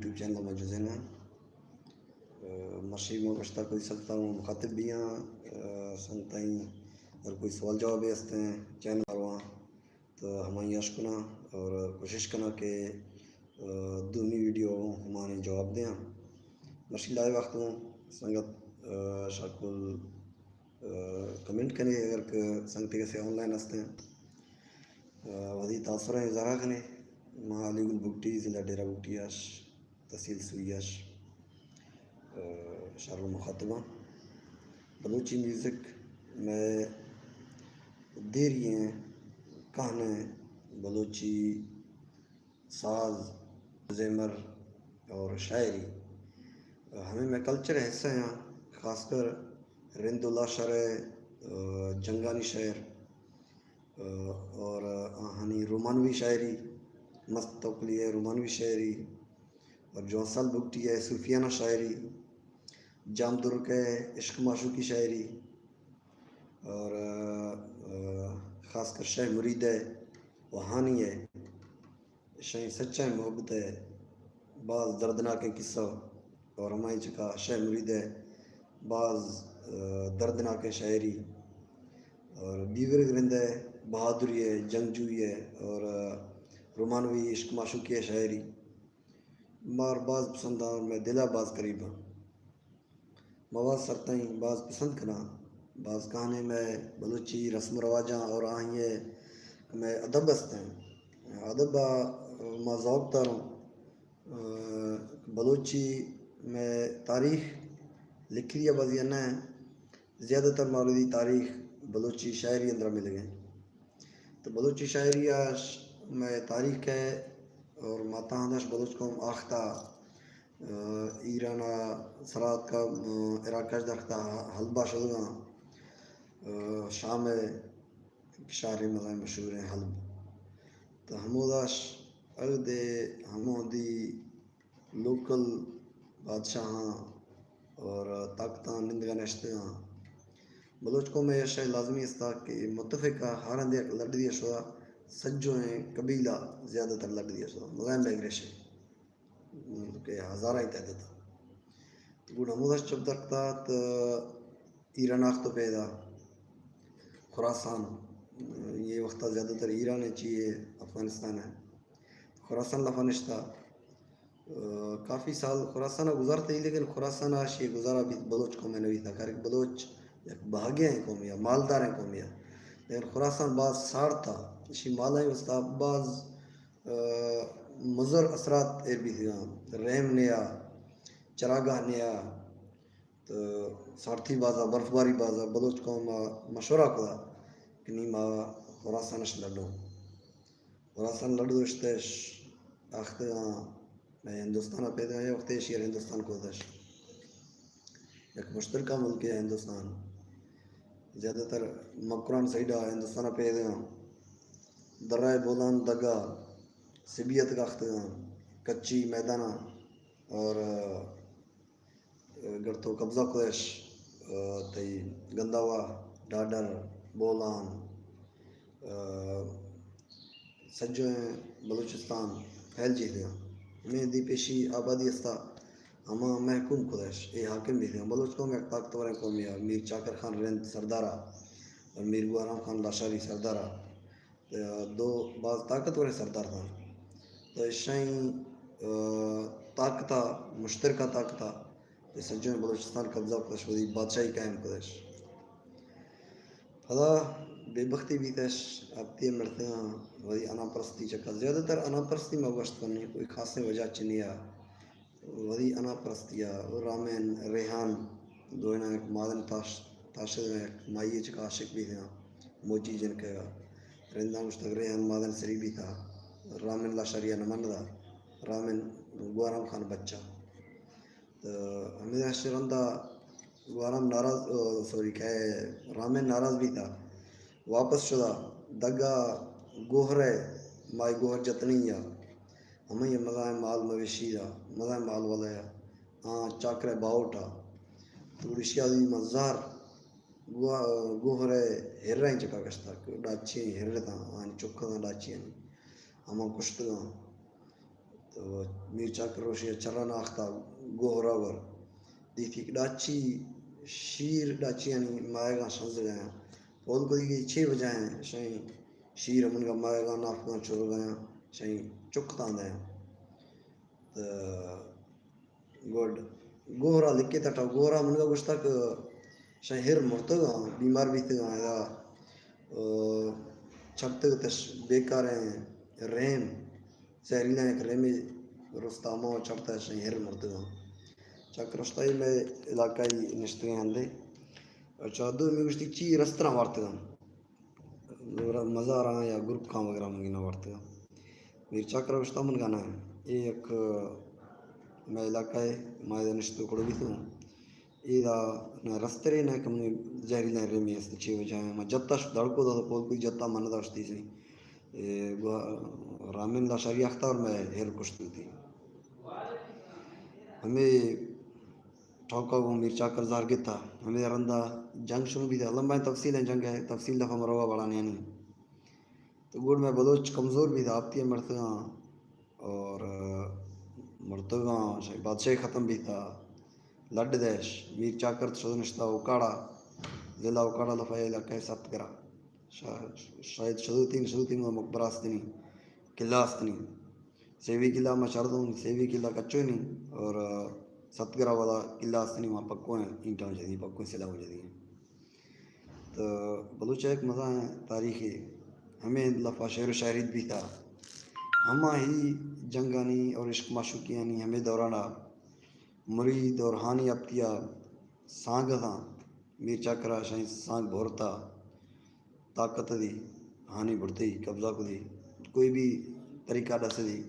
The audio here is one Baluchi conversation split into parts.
یوٹیوب چینل ما جزیناں۔ مرشی ما گوشتا کوئی سنگتاں مخاطب بیاں، سنگتاں اگر کوئی سوال جوابے ہستیں چینل مارواں تو ہمائی اش کناں اور کوشش کناں کہ دومی ویڈیو ہمانی جواب دیاں۔ مرشی لائیو وقت ہوں سنگت شاکل کمنٹ کنے اگر کہ سنگتے کسے آن لائن ہستیں۔ وتی تاثریں اظہار کنے۔ ما علی گل بگٹی، ضلع ڈیرہ بگٹی اش، تحصیل سوئی اش، شہر المخاطباں۔ بلوچی میوزک میں دیری ہیں کہنے بلوچی ساز، زیمر اور شاعری ہمیں میں کلچر حصہ ہیں، خاص کر رند اللہ شرع جنگانی شعر اور آہانی رومانوی شاعری، مست توکلی ہے رومانوی شاعری، اور جوانسال بگٹی ہے صوفیانہ شاعری، جام درک ہے عشق معشوقی شاعری، اور خاص کر شے مرید ہے وہانی ہے۔ شے سچائیں محبت ہے، باز دردناکیں قصہ اور ہمائی چکا شے مرید ہے، باز دردناکیں شاعری اور بیورگ رند ہے، بہادری ہے، جنگجوئی ہے اور رومانوی عشق معشوقی ہے شاعری۔ مار باز پسند اور میں دلا باز قریب ہاں۔ ما باز سرتائیں باز پسند کناں، باز کہنے میں بلوچی رسم و رواجاں اور آہی میں ادب ہستیں۔ ادب ما ذوق داروں۔ بلوچی میں تاریخ لکھی دیا بازی نہ، زیادہ تر مارودی تاریخ بلوچی شاعری اندر ملے گئے۔ تو بلوچی شاعری آش میں تاریخ ہے اور ماتاں داش بلوچ قوم آختہ ایران سرات کا عراق اش درختہ حلبہ شدگاں۔ شام شہر مزائیں مشہور ہیں حلب۔ تو ہموداش اگدے ہمودی لوکل بادشاہاں اور طاقتاں نندگا نشتگاں۔ بلوچ قوم ء شے لازمی استا کہ متفقہ ہر ہندے یک لڈ دیا شدا، سجویں قبیلہ زیادہ تر لڈ دیا شدا، مزائیں بیگریشے کہ ہزارہ تعداد۔ گڑ ہموداش چپ درکتا تو ایران آخت و پیدا خراسان، یہ وقتا زیادہ تر ایران ہے چیئے افغانستان ہے۔ خراسان لفا نشتا کافی سال خراسان گزارتے، لیکن خراسان آشی گزارا بھی بلوچ قوم نوی تھا، کارک بلوچ یک بہگے ہیں قومیا، مالدار ہیں قومیا، لیکن خراسان باز ساڑ تھا، اشی مالا وستا باز مضر اثرات ایر بیتگاں، رحم نیا، چراگاہ نیا، تو سارتی بازا، برفباری بازا، بلوچ قوم مشورہ کدا کہ نی ما خراسان اش لڈوں۔ خراسان لڈ دوشتش، اختگاں میں ہندوستان پیدا ہے، وقت ایشی ہندوستان کو دش۔ یک مشترکہ ملک ہے ہندوستان۔ زیادہ تر مکران سائیڈا ہندوستان پیدا ہیں۔ درائے بولان دگا سبیت کا اختگاں، کچی میدانا اور گڑ تو قبضہ کدش، تئی گنداوا، ڈاڈر، بولان، سجویں بلوچستان پھیل جی دیاں۔ ہمیں دی پیشی آبادی استا ہما محکوم کدش، اے حاکم بھی دیاں۔ بلوچ قوم یک طاقتوریں قومی ہے، میر چاکر خان رند سردارا اور میر گوہرام خان لاشاری سردارا۔ دو باز طاقتوریں سردار تھا۔ تو اشیں طاقتا، مشترکہ طاقتا، سجیں بلوچستان قبضہ کتش، وتی بادشاہی قائم کتش۔ پدا بے بختی بیتش، آپتی مرتگاں، وتی اناں پرستی چکا۔ زیادہ تر اناں پرستی ما گوشت کنیں، کوئی خاصیں وجہ چنیا۔ وتی اناں پرستیا رامین ریحان دوئیناں یک مادن تاش، تاشگا یک مائی چکا عاشق بیتگاں، موچی جنکے گا۔ رنداں گوشتگ ریحان مادن سری بیتا، رامین لاشاریا نمندا، رامین گوہرام خان بچہ۔ تو ہمیں رندا گوہرام ناراض، سوری کہ رامین ناراض بیتا، واپس شدا دگا گوہرے، مائی گوہر جتنی یا ہمیں مزائیں مال مویشی دا، مزائیں مال والا یا، آ چاکرے باوٹا۔ تو گڑشیا دی من زہر گوہرے ہریں چکا کشتا، ڈاچی ہرتا، آنی چکا ڈاچی، ہما کشتگاں۔ تو میر چاکر روشی ءَ چران آختہ گوہرا ور دیتی کہ ڈاچی شیر ڈاچیانی مائگاں شنزگاں۔ پول کو دیگی چے وجہ ہیں؟ شیں شیر منگا مائگاں نافگاں چرگاں، شیں چکتاں دیں۔ تو گڈ گوہرا لکھے تٹا، گوہرا منگا گوشتا کہ شیں ہر مرتگاں، بیمار بیتگاں یا، آ، چڑتگ تش بیکاریں ریم، زہریلیں یک ریمے رستا ہما چڑتا شیں ہر مرتگاں۔ چک رشتائی میں علاقائی نشتگیں ہندے۔ اچھا، دومی گوشتی چی رستراں وارتگاں۔ مزاراں یا گروپ کاں وغیرہ منگی نہ وارتگاں۔ میر چاکر گوشتا من گانا اے یک مئے علاقہ ہے، ما ادا نشتو کڑو بیتوں۔ ادا نہ رسترے نہ کہ منی زہریلیں ریمے است، چے وجہ ہے؟ ما جتاش دڑکو دا تو پول کوئی جتا من داشتی سی۔ اے گوا رامین لا شری اختار میں ہیر کشتی تھی۔ ہمیں ٹھوکا گوں میر چاکر زہر گتا۔ ہمیں رندا جنگ شروع بیتا۔ لمبا تفصیل ہیں جنگ ہے، تفصیل دفعہ مروا بڑا نہیں۔ تو گوڑ میں بلوچ کمزور بیتا، آپتی مرتگاں اور مرتگاں، شاہی بادشاہی ختم بیتا۔ لڈ دیش، میر چاکر شد نشتا اوکاڑا، ضلع اوکاڑا لفا علاقہ ستگرا۔ شا-، شاید شدوتین، شدوتین مقبرہ استنی، قلعہ استنی۔ سیوی قلعہ ما چردوں، سیوی قلعہ کچو نہیں، اور ستگرا والا قلعہ استنی وہاں پکو ہیں، اینٹاں جدی پکو ہیں، سلاو جدی ہیں۔ تو بلوچ ایک مزہ ہیں تاریخی، ہمیں لفا شعر و شاعری بیتا، ہما ہی جنگانی اور عشق معشوقیانی ہمیں دورانا مرید اور ہانی اپتیا سانگ تھا، میر چاکرا شاہی سانگ بھورتا، طاقت دی ہانی بڑھتی قبضہ کو دی، کوئی بھی طریقہ ڈس دی۔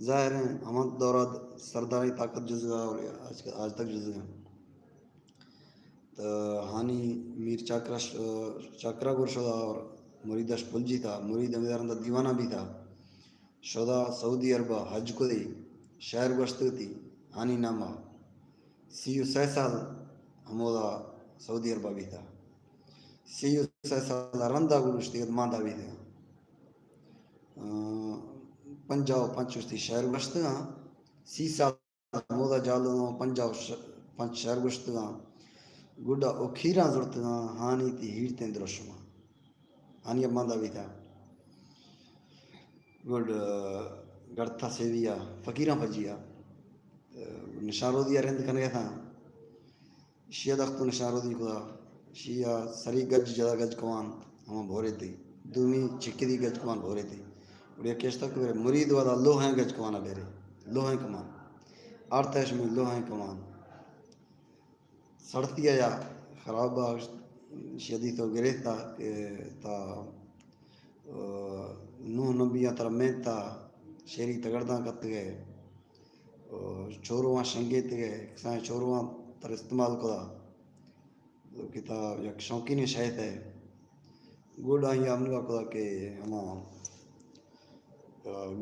ظاہر ہیں ہما دورات سرداری طاقت جزگا اور آج، آج تک جزگا۔ تو ہانی میر چاکرا ش-، چاکرا گور شدا اور مریدش پل جیتا، مرید ہمیں رندا دیوانہ بیتا۔ شدا سعودی عربا حج کدی، شعر گوشتگتی، ہانی ناما۔ سی و سئے سال ہمودا سعودی عربا بیتا۔ سی و سئے سال رندا گڑوشتی ماندا بیتا۔ آ، پنجاہ و پنچ وشتی شعر گوشتگاں۔ سی سال ہمودا جالو پنجاہ و ش-، پنچ شعر گوشتگاں۔ گڈا او کھیراں زڑتگاں، ہانی تی ہیرتیں دروشماں۔ ہانی اب ماندا بیتا۔ گڈ، گڑتا سیویا، فقیراں پجیا۔ نشان رودی رند کنگے تھا۔ شیا دخت نشان رودی کدا۔ شیا سری گج جدا گج کوان، ہما بھورے تی۔ دومی چکی دی گج کوان بھورے تی۔ گڑا کشتا کہ مرید والا لوہیں گج کوانا بیرے۔ لوہیں کمان۔ آرتش میں لوہیں کمان۔ سڑتی آیا خراب آ، شدی تو گریتا کہ تا، آ، نوح نبیاں ترا مینتا شیری تگڑداں کتگے، آ، چورواں شنگیتگے، کسائیں چورواں تر استعمال کدا۔ کہ تا یک شوقین شاعر ہے۔ گڈ آئی ہمنگا کدا کہ ہما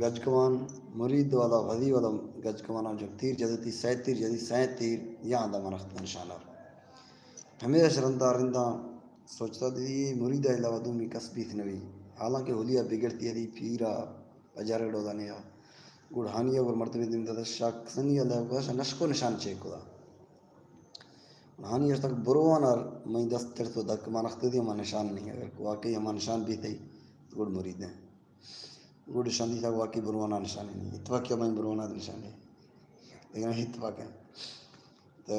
گج کوان مرید والا، وزی والا گج کوانا جو تیر جدتی، سئے تیر جدی، سئے تیر یا آندا منخت نشانہ۔ ہمیش رندا رندا سوچتا دی مرید علاوہ دومی کس بیت نوی۔ حالانکہ حلیہ بگڑتی دی پیرا پجارے ڈولا نیا۔ گڑ ہانی اور مردمی دیم دادا شاک سنی اللہ گوشا نشکو نشان چیک کدا۔ ہانی اشتاک بروان ار مئی دست تر تو دک ما نخت دی ہما نشان نہیں۔ اگر واقعی ہما نشان بیتے تو گڑ مرید ہیں۔ گڑ شان دیتا واقعی بروانا نشان نہیں۔ اتفاقی ہمیں بروانا نشان ہے۔ لیکن اتفاق ہے۔ تو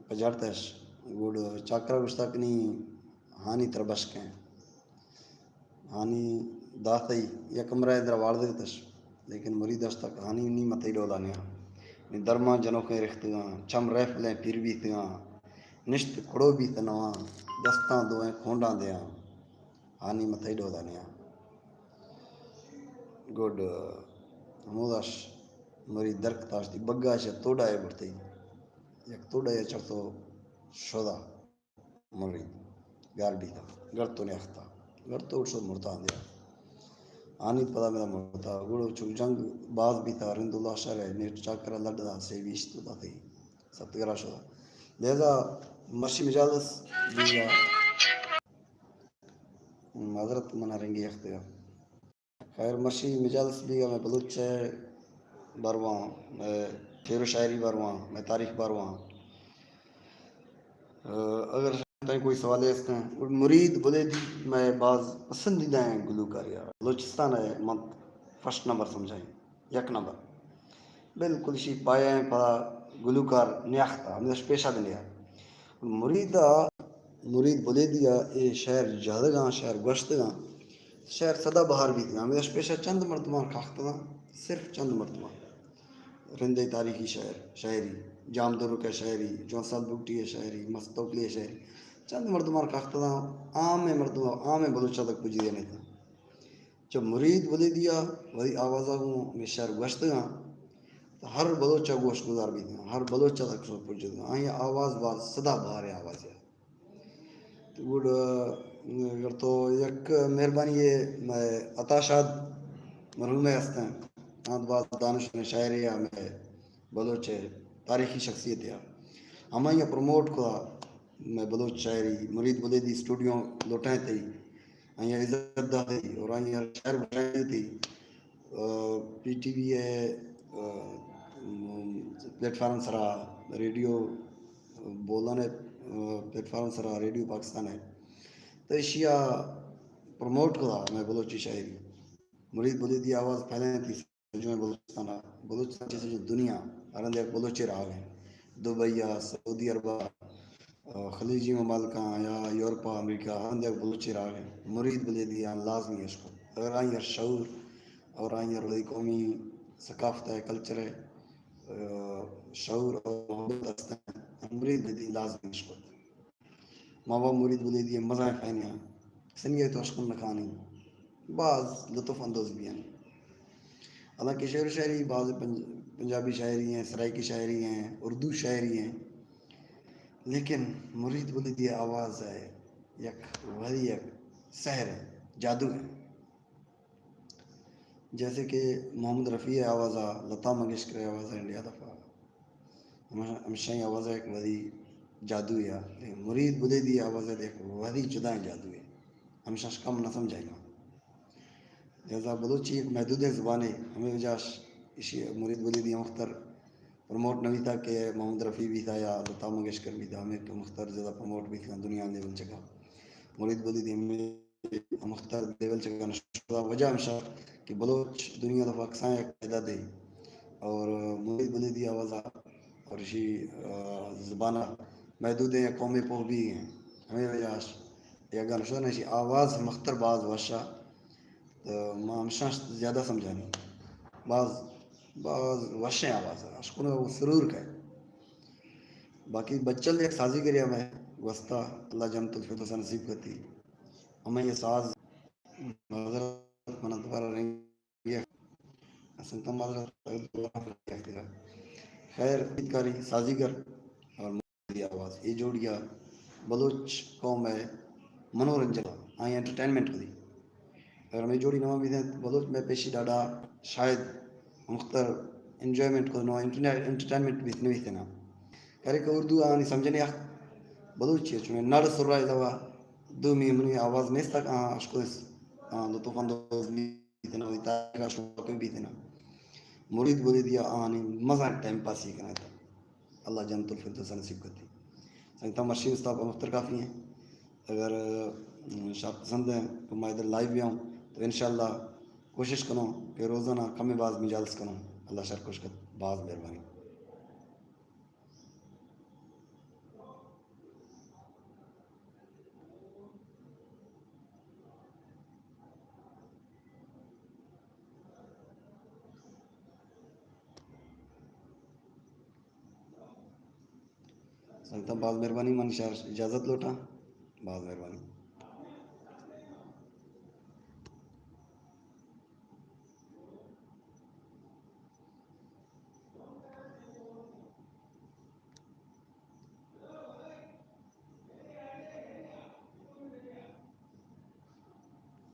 پجارتش گڑ چاکرا گوشتا کہ نی ہانی تر بشکیں۔ ہانی داتئی یک کمرہ درا واردگتش، لیکن مرید اشتک ہانی نی متئی ڈولا نیا۔ نی درمان جنوکیں رختگاں، چم ریفلیں پیر بیتگاں، نشت کڑو بیت نواں، دستاں دوئیں کھونڈاں دیاں۔ ہانی متئی ڈولا نیا۔ گڈ ہموداش مرید درک تاشتی بگاش توڈا اے بڑتی۔ یک توڈا اے چڑتو شدا۔ مرید گار بیتا، گڑتو نیختا، گڑتو اٹھ شد مرتا آندیا۔ آنی پدا میرا مرتا، گڑو چو جنگ باز بیتا، رند اللہ شر ہے، نیٹ چاکرا لڈ دا، سیوی اشت دا تھی، ستگرا شدا۔ لہذا مرشی مجالس بیگا، معذرت منا رنگی اختگا۔ خیر، مرشی مجالس بیگا میں بلوچ ہے، بارواں، مئے شعر و شاعری بارواں، مئے تاریخ بارواں۔ اگر تئیں کوئی سوالے است ایں، مرید بلیدی مئے باز پسندیدہ ایں گلوکارے، بلوچستان ءِ من فرسٹ نمبر سمجھائیں، یک نمبر۔ بالکل اشی پایہ ایں پہ گلوکار نیاخت ءَ، ہمیش پیشہ دنیا۔ مرید ءَ، مرید بلیدی ءَ اے شعر جہدگاں، شعر گوشتگاں، شعر سدا بہار بیتگاں۔ ہمیش پیشہ چند مردماں کاختگاں، صرف چند مردماں۔ رندے تاریخی شاعر، شاعری، جام درک ءِ شاعری، جوان سال بگٹی ءِ شاعری، مست توکلی ءِ شاعری، چند مردماں کاختگاں، عام مردم، عام بلوچ تک پجی دینے تھا۔ چہ مرید بلیدی ءَ وتی آواز ءَ گوں ہمے شعر گوشتگاں، تو ہر بلوچ ءَ گوش گزار بیتگاں، ہر بلوچ ءَ تک پجتگاں۔ آئی ءِ آواز باز سدا بہاریں آوازے۔ تو گڑا اگر تو یک مہربانی ہے، مئے عطا شاد مرحوم ءِ ہستیں، آنت باز دانشوریں شاعرے ءُ مئے بلوچ ءِ تاریخی شخصیتے ءَ۔ ہمائی ءَ پروموٹ کتا، مئے بلوچ شاعری، مرید بلیدی اسٹوڈیو لوٹائیں تئی، آئی ءَ عزت داتئی اور آئی ءَ شعر بشائیں تئی، آ، پی ٹی وی ءِ، آ، پلیٹ فارم سرا، ریڈیو بولان ءِ، آ، پلیٹ فارم سرا، ریڈیو پاکستان ءِ، تو ایشی ءَ پروموٹ کتا مئے بلوچی شاعری۔ مرید بلیدی آواز پھیلائیں تئی۔ جو بلوچستان ءَ، بلوچستان چہ سجیں دنیا ءَ ہر ہند یک بلوچے راگ ایں۔ دبئی ءَ، سعودی عرب ءَ، خلیجی ممالکاں یا یورپ ءَ، امریکہ ءَ ہر ہند یک بلوچے راگ ایں۔ مرید بلیدی آں لازمی اش کت۔ اگر آئی ءَ شعور اور آئی ءَ وتی قومی ثقافت ءِ، کلچر ءِ، آ، شعور اور محبت است ایں، مرید بلیدی لازمی اش کت۔ ما با مرید بلیدی ءِ مزن فین آں۔ سنگے تو اشکن نکانی، باز لطف اندوز بیانی۔ حالانکہ شعر و شاعری باز پنج-، پنجابی شاعری ایں، سرائیکی شاعری ایں، اردو شاعری ایں، لیکن مرید بلیدی ءِ آواز ءَ یک وہدی یک سحر ایں، جادو ایں۔ جیسے کہ محمد رفیع ءِ آواز ءَ، لتا منگیشکر ءِ آواز ءَ، انڈیا دفعہ ہمیشہ، ہمیشہ آواز ءَ یک وہدی جادو یا، لیکن مرید بلیدی ءِ آواز ءَ یک وہدی جدائیں جادو ہے، ہمیشہ اش کم نہ سمجھائی ما۔ لہذا بلوچی یک محدودیں زبانے، ہمے وجہ اش ایشی مرید بلیدی ہمختر پروموٹ نہ بیتا کہ محمد رفیع بیتا یا لتا منگیشکر بیتا، ہمے کہ ہمختر زیادہ پروموٹ بیتا دنیا لیول چکا۔ مرید بلیدی ہمے ہمختر لیول چکا نشتہ۔ وجہ ہمشہ کہ بلوچ دنیا دفعہ کسان یک تعدادے اور مرید بلیدی آوازا اور ایشی، آ، زبانا محدودیں یا قومی پوہ بھی ایں۔ ہمے وجہ اش یا گا نشتہ نہ، ایشی آواز ہمختر باز وشا، تو ما ہمشاں زیادہ سمجھانی۔ باز، باز وشیں آواز ایں، اشکنو سرور کئے۔ باقی بچل یک سازی گرے ہمیں گوستا، اللہ جنت الفردوس نصیب کرتی۔ ہمیں یہ ساز معذرت من دوبارہ رنگی سنگتاں معذرت۔ خیر، امید کاری سازیگر اور دی آواز۔ اے جوڑی ءَ بلوچ قوم ءِ منورنجن، آئی انٹرٹینمنٹ کدی۔ اگر ہمے جوڑی نواں بیت انت، بلوچ مئے پیشی ڈاڈا شاید ہمختر انجوائمنٹ کو نواں انٹرنیٹ انٹرٹینمنٹ بیت نویت نا۔ کرے کہ اردو آنی سمجھنے اخ بلوچی چون نڑ سرا علاوہ دومی منی آواز نیست کہ آ اشکو اس، آ، لطف اندوز بیت۔ بیتنا، وتی تاریخ ءَ شوق بیتنا۔ مرید بلیدی آنی مزن ٹائم پاسی کنات۔ اللہ جنت الفردوس نصیب کرتی۔ سنگتاں مرشی استاد مختر کافی ہیں۔ اگر، ام، شاپ پسند ہیں تو ما ادھر لائیو بھی آؤں تو انشاءاللہ کوشش کنوں کہ روزانہ کم باز مجالس کنوں۔ اللہ شر خوش کت۔ باز مہربانی۔ سنگتاں، باز مہربانی، من شر اجازت لوٹاں۔ باز مہربانی۔